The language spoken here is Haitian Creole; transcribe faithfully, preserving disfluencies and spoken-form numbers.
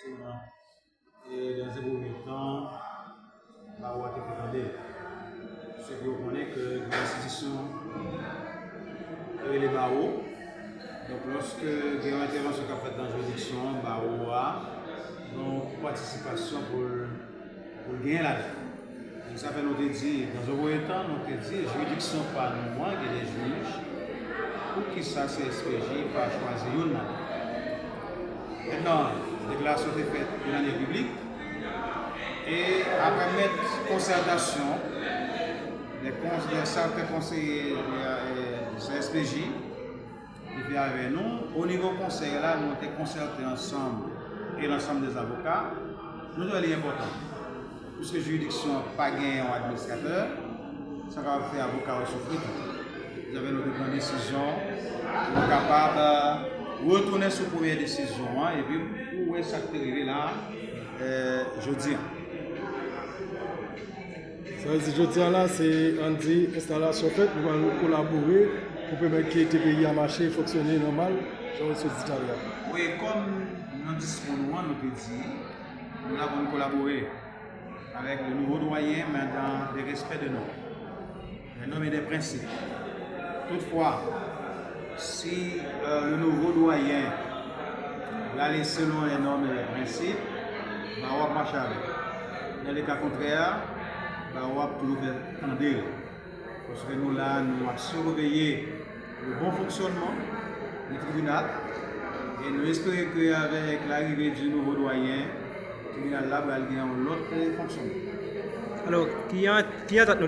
E, dans un premier temps, bawo a te fè tande. Paske yo konnen ke gen yon enstitisyon ki rele bawo. Donk, lòske gen yon entèvansyon k ap fèt nan jiridiksyon an, bawo a gen yon patisipasyon pou l, pou l genyen ladan. Donk, sa fè nou te di, dans un premier temps, nou te di, jiridiksyon pa nou an, gen de jij, poukisa C S P J pa chwazi youn ladan? Mentnan, deklarasyon te fèt de manyè piblik, e aprè mèt konsètasyon de, kons, de sèten konseye, e, C S P J, ki te avè nou. O nivo konsèy la, nou te konsète ansanm e lansanm dè zavoka. Nou te wè li enpòtan. Piske jiridiksyon an pa genyen yon administratè, sa kapab fè avoka yo soufri tou. Sa fè nou te pran desizyon pou nou kapab, e, retounen sou premyè desizyon an, epi pou wè sa k te rive la, e, jodi an. Sa vle di jodi a la, se, ann di, enstalasyon fèt, nou pral kolabore pou pèmèt ke T P I a mache, fonksyone nòmal, jan w sot di talè a. Wi, kòm nan diskou nou an, nou te di, nou la pou nou kolabore avec le nouveau doyen, mais dans le respect de normes, des normes et des principes. Toutefois, si, euh, le nouveau doyen va aller selon les normes et les principes, bawo ap mache avè l. Dans le cas contraire, bawo ap toujou fè tande l. Paske nou la, nou ap siveye le bon fonctionnement du tribunal. E nou espere ke avèk larive di nouvo dwayen, tribinal la pral gen yon lòt, e, fonksyonman. Alò, ki an-, ki atant nou te